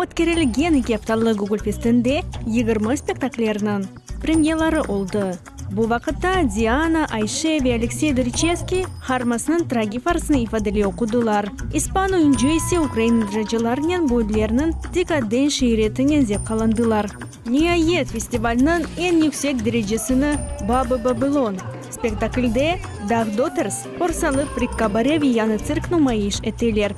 Ötkerilgen ekiaftalıq Gogolfestinde 20 spektaklerniñ premyeları oldı. Bu vaqıtta Diana, Ayşe ve Aleksey Doriçevskiy Harmasnıñ tragik farsını ifadeli oqudılar. İspan oyuncı ise ukrain icracılarnen Bodlerniñ Dekaden şiiretinen zevqalandılar. Niayet, festivalniñ eñ yüksek derecesini Babı Babılon spektaklde Dağ Doters, Orsalı frik-kabare ve yañı tsirk numayış eteler.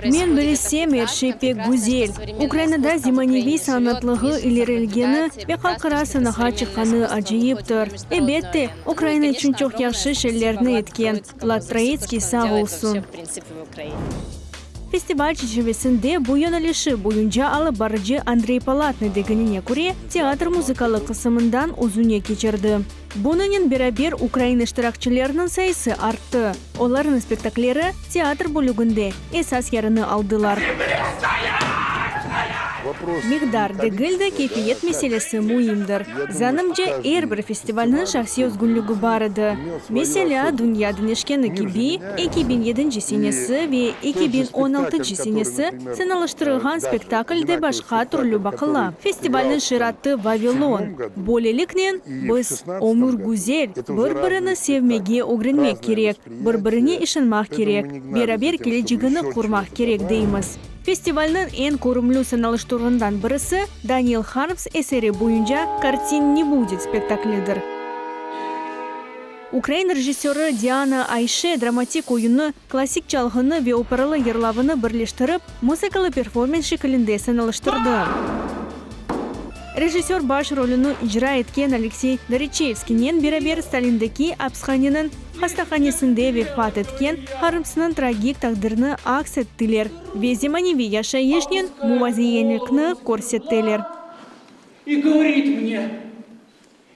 Men bilsem, er şey pek güzel. Ukrainada zemaneviy sanatlığı ilerilgeni ve halqara sanağa çıqqanı acayiptir. Ebette, Ukraina içün çoq yahşı şeylerni etken Vlad Troitskiy sağ olsun. Festival çerçivesinde bu yönelişi boyunca alıp barıcı Andrey Palatnıy degenine köre, teatr muzıkalı qısımından özüne keçirdi. Bunınen beraber ukrain iştirakçilerniñ sayısı arttı, olarnıñ spektakleri teatr bölüginde esas yerini aldılar. Miqdar degil de, keyfiyet meselesi müimdir. Zanımca, er bir festivalniñ şahsiy özgünligi bar edi. Meselâ, dünya deñişkeni kibi, 2007 senesi ve 2016 senesi sanalaştırılğan spektakl de başqa türlü baqıla. Festivalniñ şiratı Vavilon. Böyleliknen, biz, ömür güzel, bir-birini sevmege ögrenmek kerek, bir-birine işanmaq kerek, beraber kelecegini qurmaq kerek deymiz. Festivalniñ eñ körümli sanalıştıruvından birisi, Daniel Harms eseri boyunca Kartin ne budet spektaklidir. Ukrain rejissörı Diana Ayşe dramatik oyunnı, klassik çalğını ve operalı yırlavını birleştirip, muzıkalı performens şekilinde sanalıştırdı. Rejissör baş rolüni icra etken Aleksey Doriçevskiynen beraber Stalindeki apishaneniñ hastahanesinde vefat etken Harmsnıñ tragik taqdirini aks ettiler ve zemaneviy yaşayışnen muvazeyenlikni körsettiler. I govorit mne,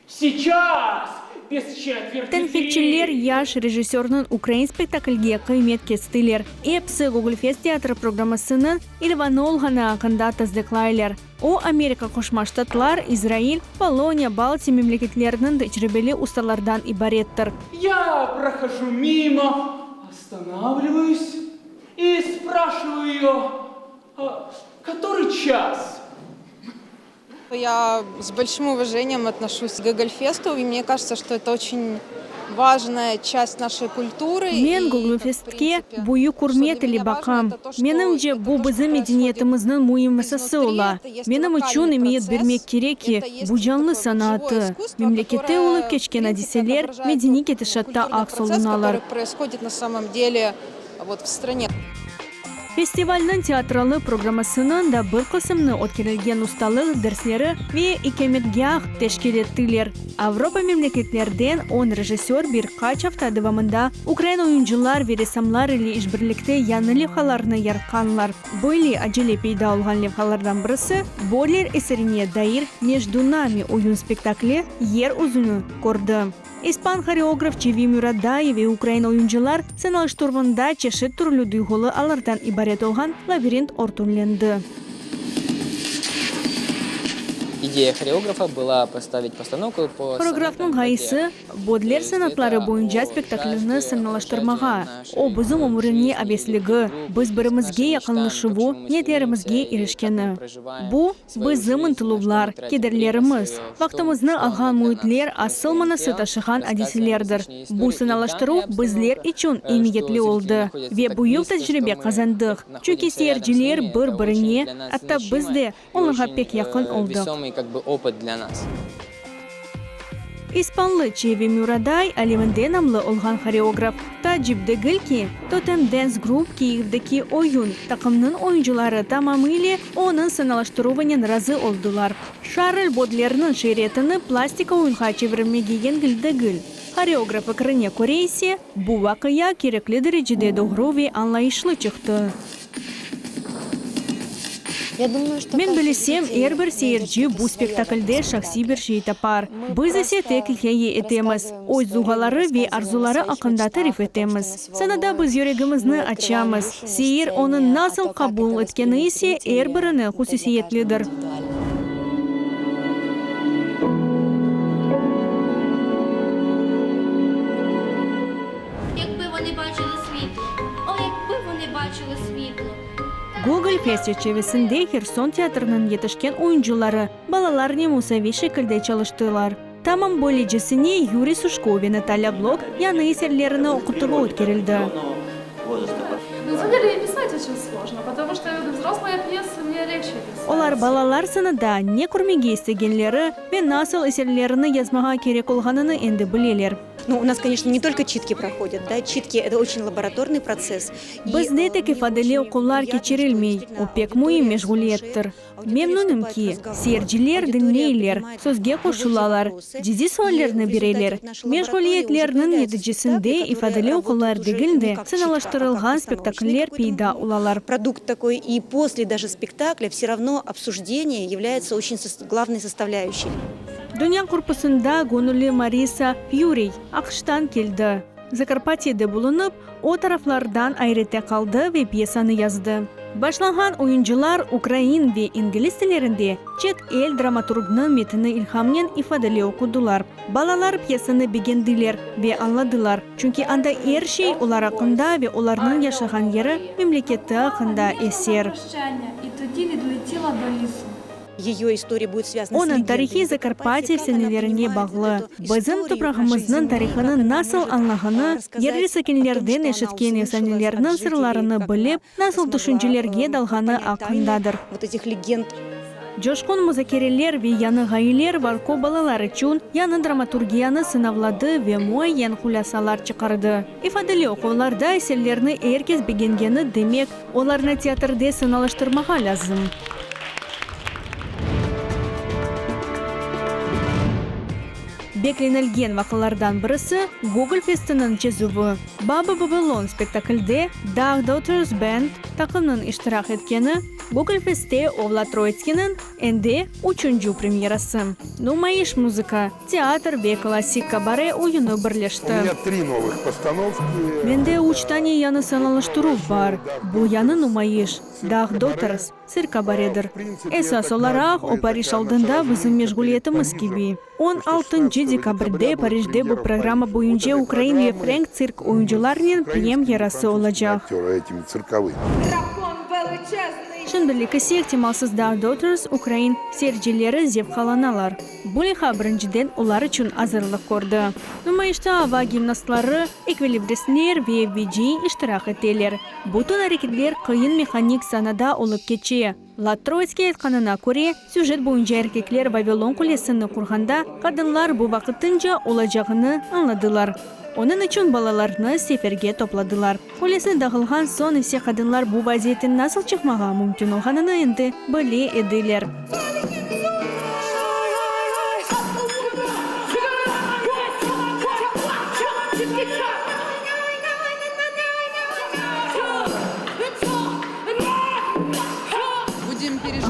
Seyças bez çetverti Tenqitçiler yaş rejissörniñ ukrain spektaklge qıymet kestiler. Episi Gogolfest teatr programmasınıñ ilvanı olğanı aqqında tasdıqlaylar. O, Amerika Qoşma Ştatlar, İsrail, Poloniya, Baltiya memleketleriniñ tecribeli ustalardan ibarettir. Ya prohojу mimo, ostanavlivayus i spraşivayu eyo, A kotorıy ças? Ya s bolşim uvajeniyem otnoşuсь k Gogolfestu, i mne kažется, çto eto oçen vajnaya çast naşey kulturı. Men Gogolfestke büyük ürmet ile baqam. Menimce, bu bizim medeniyetimizniñ müim esası ola. Menim içün emiyet bermek kerek ki, bu canlı sanatı, memlekette olıp keçken adiseler medeniy ketişatta aks olunalar. Festivalniñ teatralı programmasınıñ da bir qısımnı ötkerilgen ustalıq dersleri ve ikâmetgâh teşkil ettiler. Avropa memleketlerden on rejissör bir qaç afta devamında ukrain oyuncılar ve ressamlar ile işbirlikte yañı levhalarnı yaratqanlar. Böyle acele peyda olğan levhalardan birisi Bodler eserine dair Mejdu nami oyun spektakli yer yüzüni kördi. İspan horeograf Çevi Müradayev ve ukrain oyuncılar sanalıştıruvında çeşit türlü duyğulı allardan ibaret olğan labirint örtünlendi. İdeya horeografa была поставить постановку по Horeografnıñ ğayesi, Bodler sanatları boyunca spektaklini sanalaştırmağa. O, bizim ömürine avesligi, biz birimizge yaqınlaşuvı, niyetlerimizge irişkeni. Bu, Bizim ıntıluvlar, kederlerimiz, vaqtımıznı alğan müitler asıl manası taşığan adiselerdir. Bu sanalaştıruv bizler içün emiyetli oldı ve büyük tecribe qazandıq, çünki seyirciler bir-birine, atta biz de olarğa pek yaqın oldıq. İspanlı Çevi Müraday aleminde namlı olğan horeograf. Taacip degil ki, Totem Dance Group Kiyevdeki oyun taqımnıñ oyuncıları tamamıyle onıñ sanalaştıruvınen razı oldılar. Şarl Bodlerniñ şiiretini plastika oyunğa çevirmege yengil degil. Horeograf fikrine köre ise, bu vaqia kerekli derecede doğru ve añlayışlı çıqtı. Men bilesem, er bir seyirci bu spektaklde şahsiy bir şey tapar. Biz ise tek ikâye etemiz, öz duyğuları ve arzuları aqqında tarif etemiz. Sanada biz yüregimizni açamız, seyir onı nasıl qabul etkeni ise er birine hususiyetlidir. Якби вони бачили світло, о, якби вони бачили світло. Gogolfest çerçivesinde Herson teatriniñ yetişken oyuncıları balalarnen musaviy şekilde çalıştılar. Tamam böylecesine Yuriy Suşko ve Natalya Blok yañı eserlerini oqutuvı ötkerildi. Olar balalar sanada ne körmege istegenleri ve nasıl eserlerini yazmağa kerek olğanını endi bileler. Bizde tek ifadeli oquvlar keçirilmey, o pek müim meşğuliyettir. Memnünim ki, seyirciler diñleyler, sözge qoşulalar, ciddiy suallerni bereler. Meşğuliyetlerniñ neticesinde ifadeli oquvlar degil de, sanalaştırılğan spektakller peyda olalar. Dünya qurpusında göñülli Marisa Fyuriy AQŞtan keldi. Zakarpatyede bulunıp, o taraflardan ayrette qaldı ve pyesanı yazdı. Başlanğan oyuncılar ukrain ve ingliz tillerinde çet el dramaturgnıñ metini ilhamnen ifadeli oqudılar. Balalar pyesanı begendiler ve añladılar, çünki anda er şey olar aqqında ve olarnıñ yaşağan yeri, memleketi aqqında eser. Onıñ tarihi Zakarpatye efsanelerine bağlı. Bizim toprağımıznıñ tarihını nasıl añlağanı, yerli sakinlerden eşitken efsanelerniñ sırlarını bilip, nasıl tüşüncelerge dalğanı aqqındadır. Coşqun muzakereler ve yañı ğayeler Varko balalar içün yañı dramaturgiyanı sınavladı ve muayyen hulâsalar çıqardı. İfadeli oquvlarda eserlerni er kes begengeni, demek, Olarnı teatrde sanalaştırmağa lâzim. Beklenilgen vaqialardan birisi, Gogolfestiniñ çezüvi. Baba Babylon spektaklde Dağ Daughters Band taqımnıñ iştirak etkeni Gogolfestte o Vlad Troitskiyniñ endi üçünci premyerası. Numayış muzıka, teatr ve klassik kabare oyunı birleşti. Mende üç tane yañı sanalaştıruv bar. Bu yañı numayış, Dağ Daughters, tsirk-kabaredir. Esas olaraq, o Parij aldında bizim meşğuliyetimiz kibi. On altıncı dekabrde Parijde bu programma boyunca ukrain ve frenk tsirk oyuncılarnen premyerası olacaq. Şimdilik ise ihtimalsız Dağ Daughters ukrain seyircileri zevqalanalar. Bu leyha birinciden olar içün azırlıq kördi. Numayışta ava gimnastları, ekvilibristler ve VJ iştirak eteler. Bütün areketler qıyın mehanik sanada olıp keçe. Vlad Troitskiy aytqanına köre, süjet boyunca erkekler Vavilon qulesini qurğanda, qadınlar bu vaqtınca olacağını añladılar. Onıñ içün balalarnı seferge topladılar. Qulesi dağılğan soñ ise qadınlar bu vaziyetten nasıl çıqmağa mümkün olğanını endi bile ediler.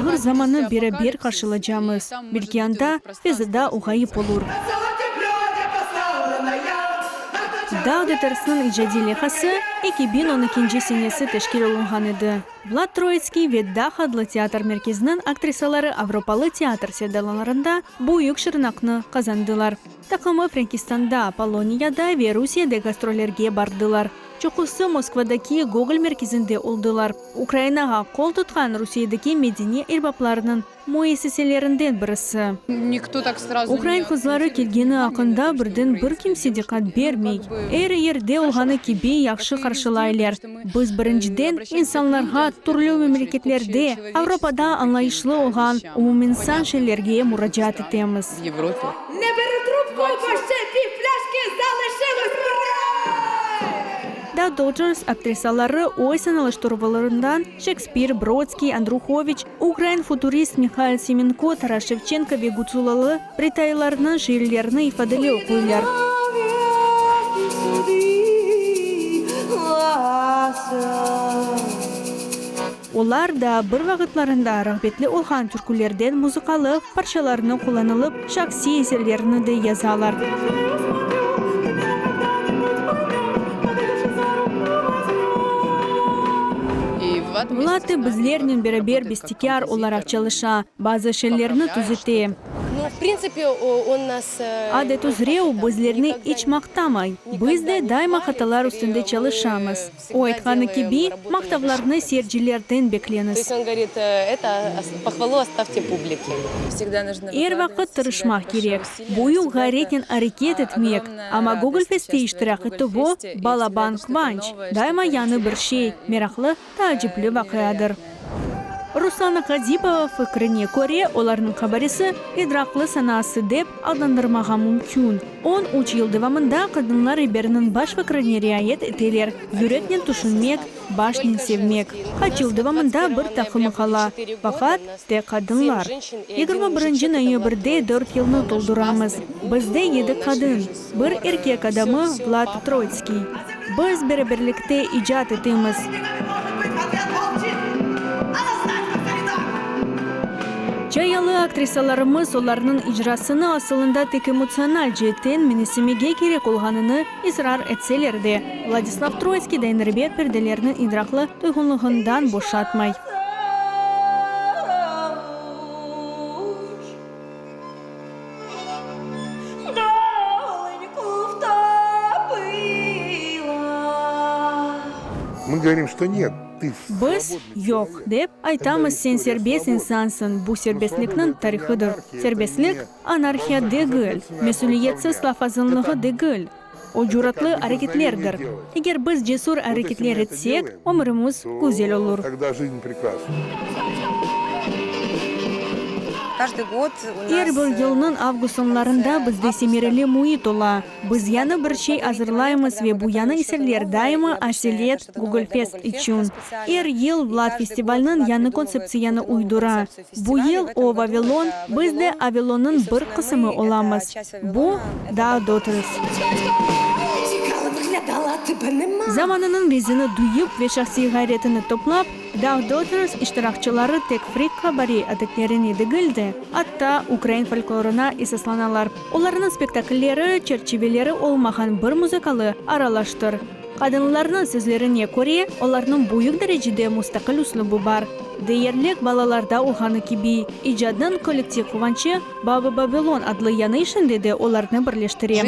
Ağır zamannı beraber qarşılacamız. Belki anda fezada o ğayıp olur. Dağ DTRSnıñ icadiy leyhası 2012 senesi teşkil olunğan edi. Vlad Troitskiy ve Dağ adlı teatr merkeziniñ aktrisaları avropalı teatr sevdalılarında büyük şırnaqnı qazandılar. Taqımı Frenkistanda, Poloniyada ve Rusiyede gastrollerge bardılar. Çoqusı Moskvadaki Gogol merkezinde oldılar. Ukrainağa qol tutqan Rusiyedeki medeniy erbaplarınıñ müessiselerinden birisi. Ukrain qızları kelgeni aqqında birden bir kimse diqqat bermey. Er yerde olğanı kibi yahşı qarşılaylar. Biz birinciden insanlarğa türlü memleketlerde, Avropada añlayışlı olğan umuminsan şeylerge muracaat etemiz. The Daughters aktrisaları öz sanalaştıruvlarından Şekspir, Brodskiy, Andruhoviç, ukrain futurist Mihail Semenko, Taras Şevçenko ve Gutsulalı britaylarnıñ şiirlerini ifadeli oquylar. Olar da bir vaqıtlarında rağbetli olğan türkülerden muzıkalı parçalarnı qullanılıp, şahsiy eserlerini de yazalar. Vlad bizlernen beraber bestekâr olaraq çalışa, bazı şeylerni tüzete. Adet üzre o bizlerni iç maqtamay, biz de daima hatalar üstünde çalışamız. O aytqanı kibi, maqtavlarnı seyircilerden bekleñiz. Er vaqıt tırışmaq kerek, büyük ğayretnen areket etmek, amma Gogolfestte iştirak etüvi, balaban quvanç, daima yañı bir şey, meraqlı, taacipli vaqiadır. Ruslana Kadipova fikrine köre, olarnıñ kabaresi idraqlı sanası dep adlandırmağa mümkün. On üç yıl devamında qadınlar reberniñ baş fikrine riayet eteler, yüreknen tüşünmek, başnen sevmek. Qaç yıl devamında bir taqımı qala, faqat tek qadınlar. 21 noyabrde dört yılnı tolduramız. Bizde yedi qadın, bir erkek adamı Vlad Troitskiy. Biz beraberlikte icat etemiz. Cayalı aktrisalarımız olarnıñ icrasını asılında tek emotsional ceetten menisemege kerek olğanını israr etseler de, Vladislav Troitskiy dayanırber perdelerniñ idraqlı tuyğunlığından boşatmay. Biz, yoq, dep aytamız, sen serbest insansıñ, bu serbestlikniñ tarihıdır. Serbestlik, anarhiya degil, mesüliyetsiz lafazanlığı degil, o cüratlı areketlerdir. Eger biz cesür areketler etsek, ömrümiz güzel olur. Er bir yılnıñ avgust soñlarında bizde semereli müit ola. Biz yañı bir şey azırlaymız ve bu yañı eserler daima aselet Gogolfest içün. Er yıl Vlad festivalniñ yañı kontseptsiyanı uydura. Bu yıl o Vavilon, biz de Avilonnıñ bir qısımı olamız. Bu, daa Daughters. Zamanınıñ vezini duyıp ve şahsiy ğayretini toplap, daa Daughters iştirakçıları tek frik kabare adetlerine degil de, atta ukrain folklorına esaslanalar. Olarnıñ spektaklleri, çerçiveleri olmağan bir muzıkalı aralaştır. Qadınlarnıñ sözlerine köre, olarnıñ büyük derecede mustaqil üslübi bar. Deyerlik balalarda olğanı kibi, icadnıñ kollektiv quvançı Baba Babilon adlı yañı işinde de olarnı birleştire.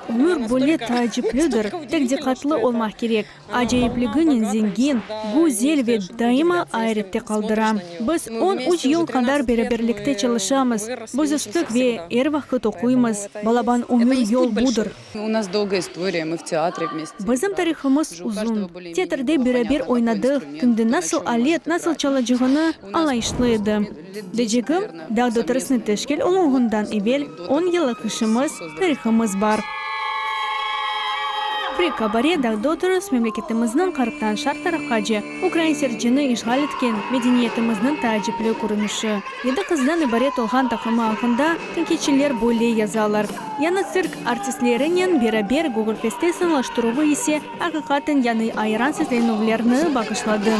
Ömür böyle taaciplidir, tek diqqatlı olmaq kerek. Acayipliginen zengin, güzel ve daima ayrette qaldıra. Biz on üç yıl qadar beraberlikte çalışamız, biz östik ve er vaqıt oquymız. Balaban ömür yol budır. Bizim tarihımız uzun. Teatrde beraber oynadıq, kimde nasıl alet, nasıl çalacağını añlayışlı edi. Deycegim, Dağ Daughtersnı teşkil olunğından evel on yıllıq işimiz, tarihımız bar. Free Cabaret Dağ Daughters memleketimizniñ ğarptan şarq tarafqace ukrain sercini işğal etken medeniyetimizniñ taacipli körünişi. Yedi qızdan ibaret olğan taqımı aqqında tenqitçiler böyle yazalar, Yañı tsirk artistlerinen beraber Gogolfestte sanalaştıruvı ise aqiqaten yañı ayran seslenüvlerni bağışladı.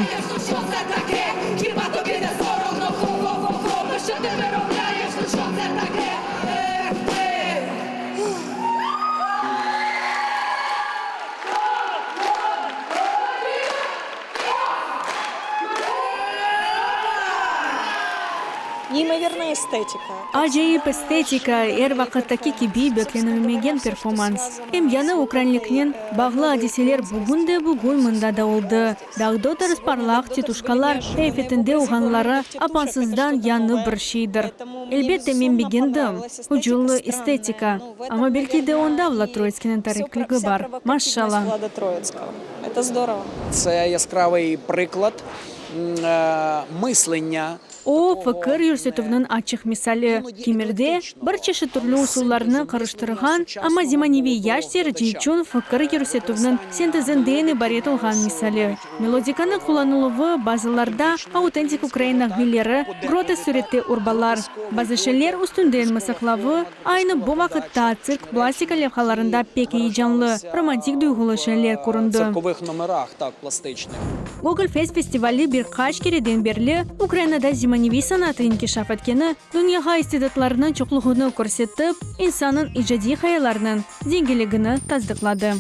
Acayip estetika, er vaqıttaki kibi beklenilmegen performans. Em yañı ukrainliknen bağlı adiseler bugün de bugün mında da oldı. Dağ Daughters parlaq tituşkalar qıyafetinde olğanları apansızdan yañı bir şeydir. Elbette, men begendim, hucurlı estetika, amma belki de onda Vlad Troitskiyniñ tarikligi bar. Maşşala! Це яскравий приклад мислення. O, fikir yürsetüvniñ açıq misali, kimerde bir çeşit türlü usullarnı qarıştırğan, amma zemaneviy yaş seyirci içün fikir yürsetüvniñ sentezinden ibaret olğan misali. Melodikanıñ qullanıluvı, bazılarda autentik ukrain nağmeleri, grotesk sürette urbalar, bazı şeyler üstünden mısaqlavı, aynı bu vaqıtta tsirk-plastika levhalarında pek eyecanlı, romantik duyğulı şeyler köründi. Gogolfest festivali bir qaç kereden berli Ukrainada zemaneviy sanatı inkişaf etkeni, dünyağa istidatlarnıñ çoqluğını körsetip, insannıñ icadiy hayalarınıñ zenginligini tasdıqladı.